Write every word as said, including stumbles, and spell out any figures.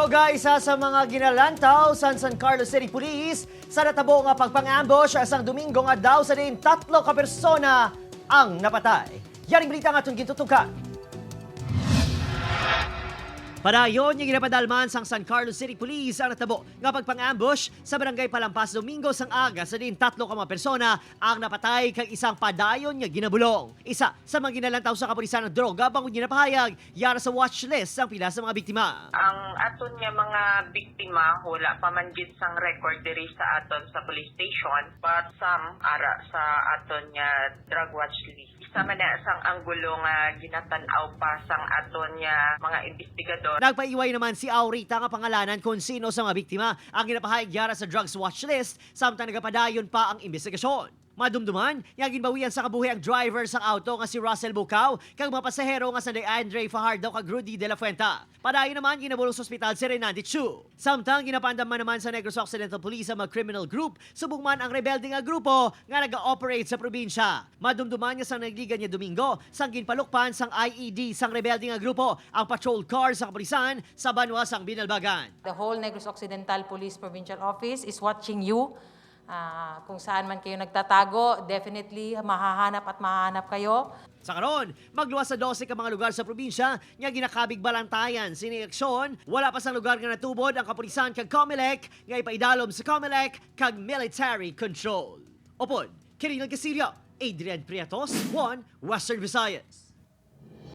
Guys, isa sa mga ginalantaw sang San Carlos City Police sa natabo nga pagpang-ambush sang Domingo nga daw sa diin tatlo ka persona ang napatay. Yaring balita nga aton gintutukan. Padayon nga ginapadalman sang San Carlos City Police ang natabo nga pagpang-ambush sa Barangay Palampas Domingo sang aga sa diin tatlo ka mga persona ang napatay kag isang padayon nga ginabulong. Isa sa mga ginalantaw sa kapulisan ang droga bangod ginapahayag yara sa watch list ang pila sa mga biktima. Ang aton nga mga biktima wala pa man gid sang record diri sa aton sa police station, but some ara sa aton nga drug watch list. Isa man na sang anggulo nga ginatan-aw pa sang aton nga mga investigador. Nagpaiway naman si Aurita nga pangalanan kon sino sa mga biktima ang ginapahayag yara sa drugs watch list, samtang nagapadayon pa ang imbestigasyon. Madumduman nga ginbawian sa kabuhi ang driver sang auto nga si Russell Bukaw kag mga pasahero nga sanday Andre Fajardo kag Rudy de la Fuenta. Padayon naman ginabulong sa ospital si Renante Chu. Samtang ginapaandam man naman sa Negros Occidental Police ang mga criminal group, subong man ang rebelde nga grupo nga naga-operate sa probinsya. Madumduman nga sang nagligad nga Domingo, sang ginpalukpan sang I E D sang rebelde nga grupo ang patrol car sa kapulisan sa banwa sang Binalbagan. The whole Negros Occidental Police Provincial Office is watching you. Ah, kung saan man kayo nagtatago, definitely mahahanap at mahahanap kayo. Sa karon, magluwas sa dose ka mga lugar sa probinsya nga ginakabig balantayan sini aksyon. Wala pa sang lugar nga natubod ang kapulisan kag Comelec nga ipaidalom sa Comelec kag military control. Upod, Kiril Casillo, Adrian Prietos, One Western Visayas.